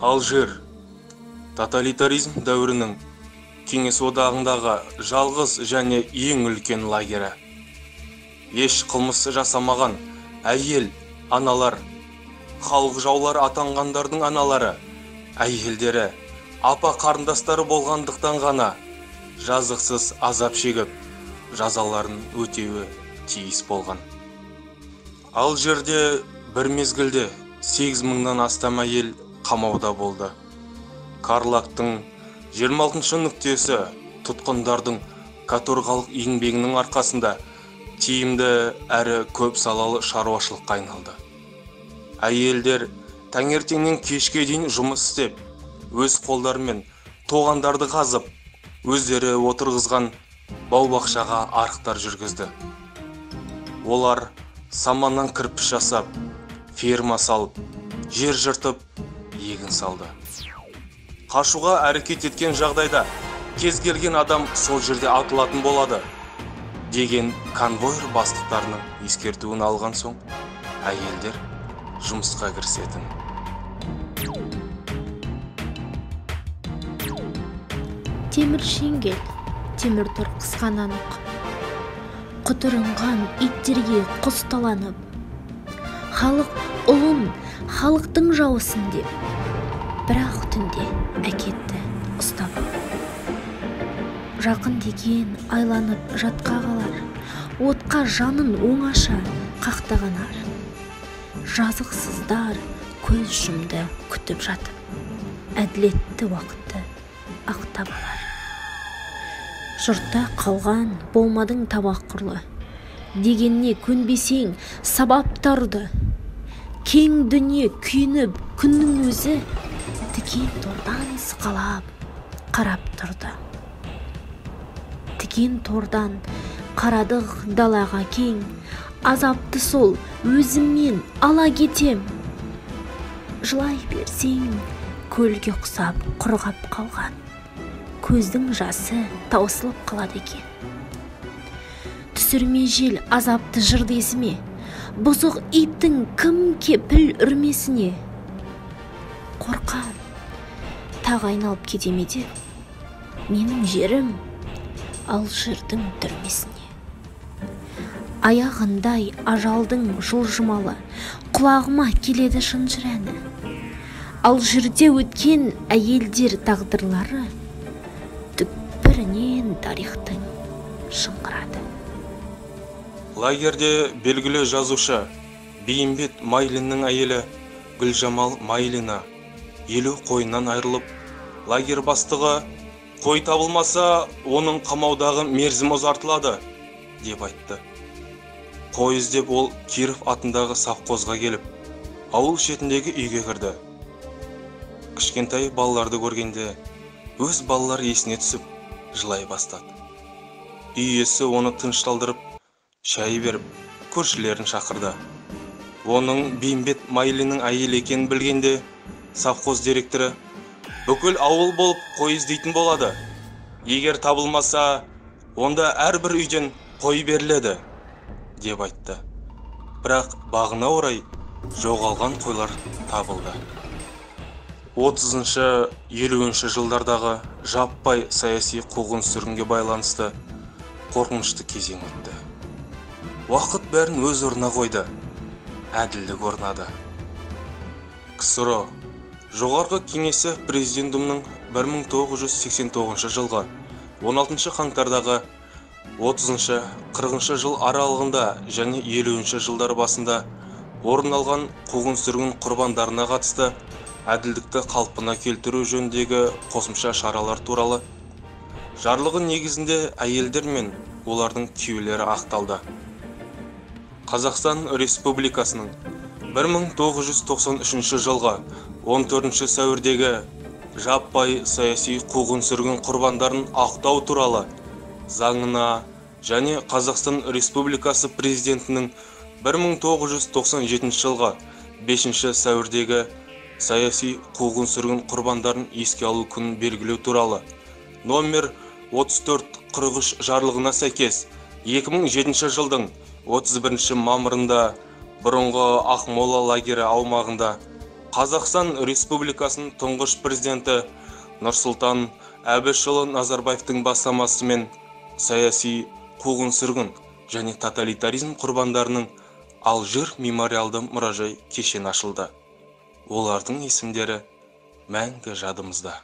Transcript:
Алжир тоталитаризм дәуірінің Кеңес одағындағы жалғыз және ең үлкен лагері. Еш қылмыс жасамаған әйел, аналар, халық жаулары атанғандардың аналары, әйелдері, апа қарындастары болғандықтан ғана жазықсыз азап шегіп, жазаларын өтеуі тиіс болған. Алжирде бір мезгілде 8 мыңнан астам әйел қамауда болды. Карлактың 26-шы нүктесі тұтқындардың каторгалық еңбегінің арқасында тиімді әрі көп салалы шаруашылыққа айналды. Әйелдер таңертеңнен кешке дейін жұмыс істеп, өз қолдарымен тоғандарды қазып, өздері отырғызған бау-бақшаға арықтар жүргізді. Олар саманнан кірпіш жасап, ферма салып, жер жыртып, егін салды. Қашуға әрекет еткен жағдайда кез келген адам сол жерде атылатын болады деген конвойр бастықтарының ескертуін алған соң әйелдер жұмысқа кірісетін. Темір шеңгел, темір тор қысқан анық. Құтырынған иттерге құс таланып, халық ұлын, халықтың жауысын деп, бірақ түнде әкетті ұстап. Жақын деген айланып жатқа қалар, отқа жанын оңаша қақтаған ар. Жазықсыздар көз жұмды күтіп жатып, әділетті уақытты ақтап алар. Жұртта қалған болмадың табақ құрлы, дегенне көнбесең сабап та ұрды. Кең дүние күйініп күннің өзі тікен тордан сықалап қарап тұрды. Тікен тордан қарадық далаға кең, азапты сол өзіммен ала кетем. Жылай берсең көлге ұқсап құрғап қалған, көздің жасы таусылып қалады екен. Түсірме жел азапты жырды есіме, бұзық иттің кім кепіл үрмесіне. Қорқам, тағы айналып кете ме деп, менің жерім Алжирдің түрмесіне. Аяғындай ажалдың жылжымалы, құлағыма келеді шынжыр әні. Алжирде өткен әйелдер тағдырлары түкпірінен тарихтың шыңғырады. Лагерде белгілі жазушы Бейімбет Майлиннің әйелі Гүлжамал Майлина 50 қойынан айырылып, лагерь бастығы қой табылмаса, оның қамаудағы мерзімі ұзартылады деп айтты. Қой іздеп ол Киров атындағы совхозға келіп, ауыл шетіндегі үйге кірді. Кішкентай балаларды көргенде өз балалар есіне түсіп, жылай бастады. Үй иесі оны тынышталдырып, шай беріп, көршілерін шақырды. Оның Бейімбет Майлиннің әйелі екенін білгенде, совхоз директоры бүкіл ауыл болып қой іздейтін болады. Егер табылмаса, онда әрбір үйден қой беріледі, деп айтты. Бірақ бағына орай жоғалған қойлар табылды. 30-шы, 50-ші жылдардағы жаппай саяси қуғын-сүргінге байланысты қорқынышты кезең өтті. Уақыт бәрін өз орнына қойды, әділдік орнады. КСРО Жоғарғы Кеңесі Президиумының 1989 жылғы 16 қаңтардағы 30-шы, 40-шы жыл аралығында және 50-ші жылдар басында орын алған қуғын-сүргін құрбандарына қатысты әділдікті қалпына келтіру жөніндегі қосымша шаралар туралы жарлығы негізінде әйелдер мен олардың күйеулері ақталды. Қазақстан Республикасының 1993 жылғы 14 сәуірдегі жаппай саяси қуғын-сүргін құрбандарын ақтау туралы заңына және Қазақстан Республикасы Президентінің 1997 жылғы 5 сәуірдегі саяси қуғын-сүргін құрбандарын еске алу күнін белгілеу туралы номер 3443 жарлығына сәйкес 2007 жылдың 31 мамырында бұрынғы Ақмола лагері аумағында Қазақстан Республикасының тұңғыш президенті Нұрсұлтан Әбішұлы Назарбаевтың бастамасымен саяси қуғын-сүргін және тоталитаризм құрбандарының Алжир мемориалды мұражай кешені ашылды. Олардың есімдері мәңгі жадымызда.